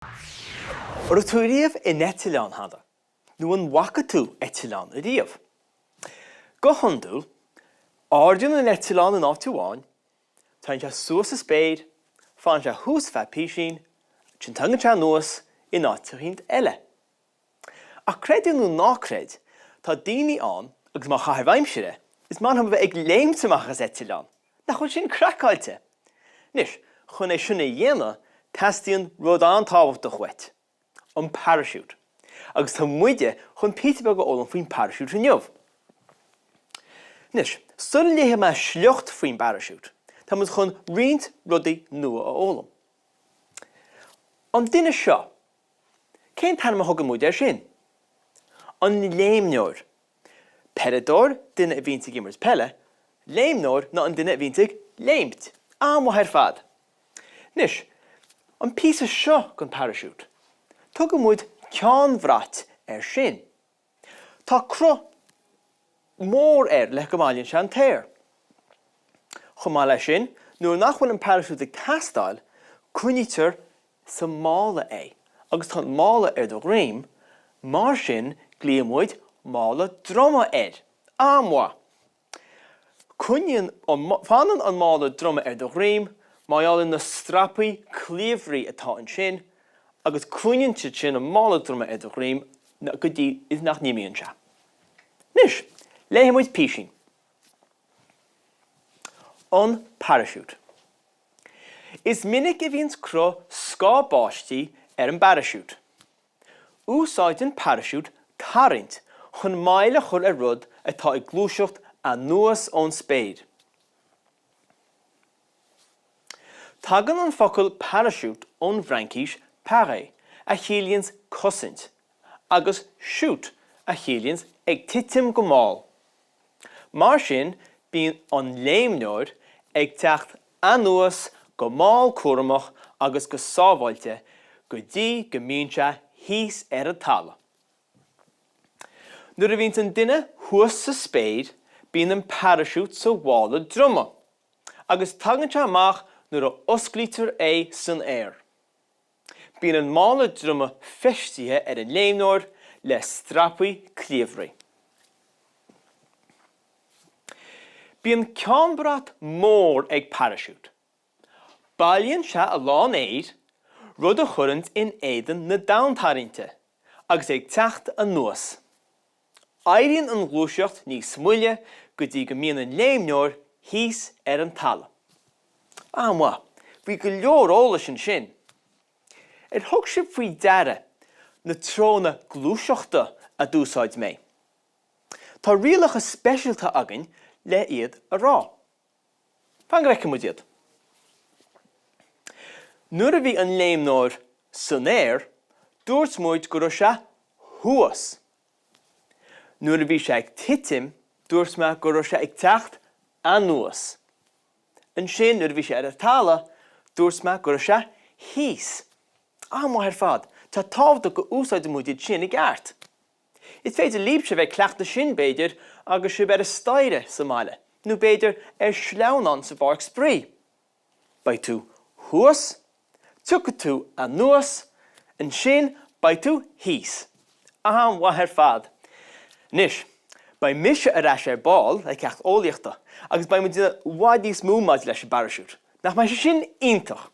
An raibh tú riamh in eitleán cheana? Nó an bhfaca tú eitleán ariamh? Go hiondúil, ardaíonn an eitleán in áit amháin, téann sé suas sa spéir, fanann sé thuas feadh písín, ansin tagann sé anuas in áit eicínt eile. Ach creid é nó ná creid, tá daoine ann, agus mar chaitheamh aimsire, is maith leo a bheith ag léimt amach as eitleán. Nach bhfuil sin craiceáilte? Anois, chun é sin a dhéanamh, teastaíonn rud an-tábhachtach uait, an parachute. Agus tá muide chun píosa beag a fhoghlaim faoin parachute inniu. Anois, sula léifidh mé sliocht faoin bparachute, tá muid chun roinnt rudaí nua a fhoghlaim. An duine seo, cén t-ainm a thugann muid air sin? An léimneoir. Peileadóir, duine a bhíonns ag imirt peile, léimneoir ná an duine a bhíonns ag léimt. An-mhaith ar fad. Anois, an píosa seo den parachute, tugann muid ceannbhrat air sin. Tá cruth mór air le go mbailíonn sé an t-aer. Chomh maith leis sin, nuair nach bhfuil an parachute ag teastáil, coinnítear sa mála é agus tá an mála ar do dhroim, mar sin glaonn muid mála droma air. An-mhaith! Coinníonn an, fanann an mála droma ar do dhroim mar gheall ar na strapaí cliabhraí atá ansin agus coinníonn siad sin an mála droma ar do dhroim go dtí is nach n-imíonn sé. Anois, léifidh muid písín. An Parachute. Is minic a bhíonns cruth scáth báistí ar an bparachute. Úsáideann parachute tarraingt chun moill a chur ar rud atá ag gluaiseacht anuas ón spéir. Tagann an focal parachute ón bhFraincís parer a chiallaíonns cosaint agus chute a chiallaíonns ag titim go mall. Mar sin bíonn an léimneoir ag teacht anuas go mall cúramach agus go sábháilte go dtí go mbíonn sé thíos ar an talamh. Nuair a bhíonns an duine thuas sa spéir bíonn an parachute sa mhála droma agus tagann sé amach nuair a osclaítear é san aer. Bíonn an mála droma feistithe ar an léimneoir le strapaí cliabhraí. Bíonn ceannbrat mór ag parachute. Bailíonn sé a lán aeir, rud a chuireanns in éadan na domhantarraingte agus é ag teacht anuas. Éiríonn an ghluaiseacht níos moille go dtí go mbíonn an léimneoir thíos ar an talamh. An-mhaith. Bhí go leor eolais ansin. Ar thug sibh faoi deara na treonna gluaiseachta a d'úsáid mé? Tá rialacha speisialta againn le iad a rá. Fan go bhfeicfidh muid iad. Nuair a bhí an léimneoir san aer, dúirt muid go raibh sé thuas. Nuair a bhí sé ag titim, dúirt mé go raibh sé ag teacht anuas. Ansin, nuair a bhí sé ar an talamh, dúirt mé go raibh sé thíos. An-mhaith ar fad. Tá tábhachtach go úsáideann muid iad sin i gceart. Is féidir libhse a bheith ag cleachtadh sin, b'fhéidir, agus sibh ar an staighre sa mbaile, nó b'fhéidir ar shleamhnán sa bpáirc spraoi. Beidh tú thuas, tiocfaidh tú anuas, ansin beidh tú thíos. An-mhaith ar fad! Anois, beidh mise ar ais ar ball le ceacht eolaíochta, agus beidh muid i bhfad níos mó maidir leis an bparachute. Nach mbeidh sé sin iontach?